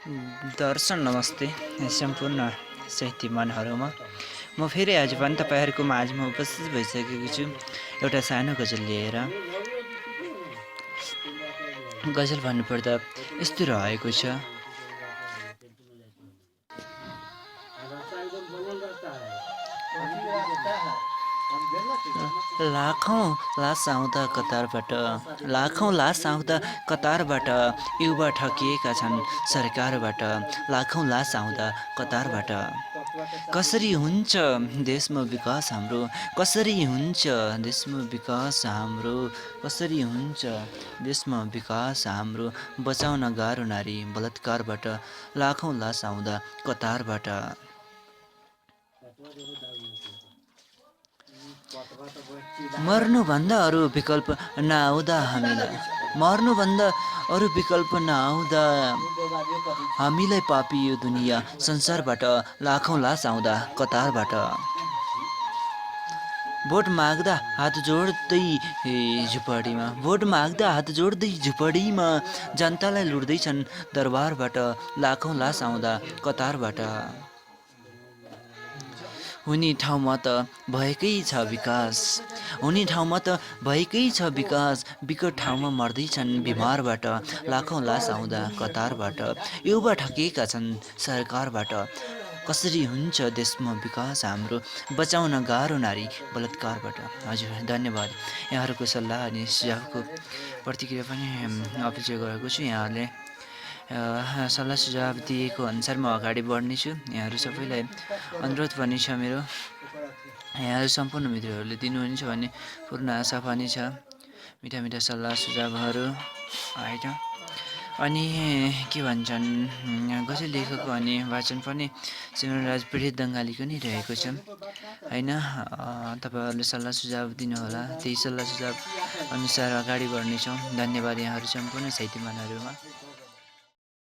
दर्शन नमस्ते सम्पूर्ण साहित्य मनहरूमा म फेरि आज पनि तपाईँहरूको माझमा उपस्थित भइसकेको छु एउटा सानो गजल लिएर। गजल भन्नुपर्दा यस्तो रहेको छ। लाखौँ लास आउँदा कतारबाट, लाखौँ लास आउँदा कतारबाट, युवा ठकिएका छन् सरकारबाट। लाखौँ लास आउँदा कतारबाट। कसरी हुन्छ देशमा विकास हाम्रो, कसरी हुन्छ देशमा विकास हाम्रो, कसरी हुन्छ देशमा विकास हाम्रो। बचाउन गाह्रो नारी बलात्कारबाट, लाखौँ लास आउँदा कतारबाट। मर्नुभन्दा अरू विकल्प नआउँदा हामीलाई, मर्नुभन्दा अरू विकल्प नआउँदा हामीलाई पापी यो दुनियाँ संसारबाट। लाखौँ लास आउँदा कतारबाट। भोट माग्दा हात जोड्दै झुपडीमा, भोट माग्दा हात जोड्दै झुपडीमा, जनतालाई लुट्दैछन् दरबारबाट। लाखौँ लास आउँदा कतारबाट। हुने ठाउँमा त भएकै छ विकास, हुने ठाउँमा त भएकै छ विकास, विकट ठाउँमा मर्दैछन् बिमारबाट। लाखौँ लास आउँदा कतारबाट, युवा ठकिएका छन् सरकारबाट। कसरी हुन्छ देशमा विकास हाम्रो, बचाउन गाह्रो नारी बलात्कारबाट। हजुर धन्यवाद। यहाँहरूको सल्लाह अनि सुझावको प्रतिक्रिया पनि अपेक्षा गरेको छु। यहाँहरूले सल्लाह सुझाव दिएको अनुसार म अगाडि बढ्नेछु। यहाँहरू सबैलाई अनुरोध पनि छ मेरो, यहाँहरू सम्पूर्ण मित्रहरूले दिनुहुनेछ भन्ने पूर्ण आशा पनि छ। मिठा मिठा सल्लाह सुझावहरू होइन। अनि के भन्छन्, गजल लेखकको अनि वाचन पनि सिमरनराज पीडित दङ्गालीको नै रहेको छ होइन। तपाईँहरूले सल्लाह सुझाव दिनुहोला, त्यही सल्लाह सुझाव अनुसार अगाडि बढ्नेछौँ। धन्यवाद यहाँहरू सम्पूर्ण साहित्यमानहरूमा।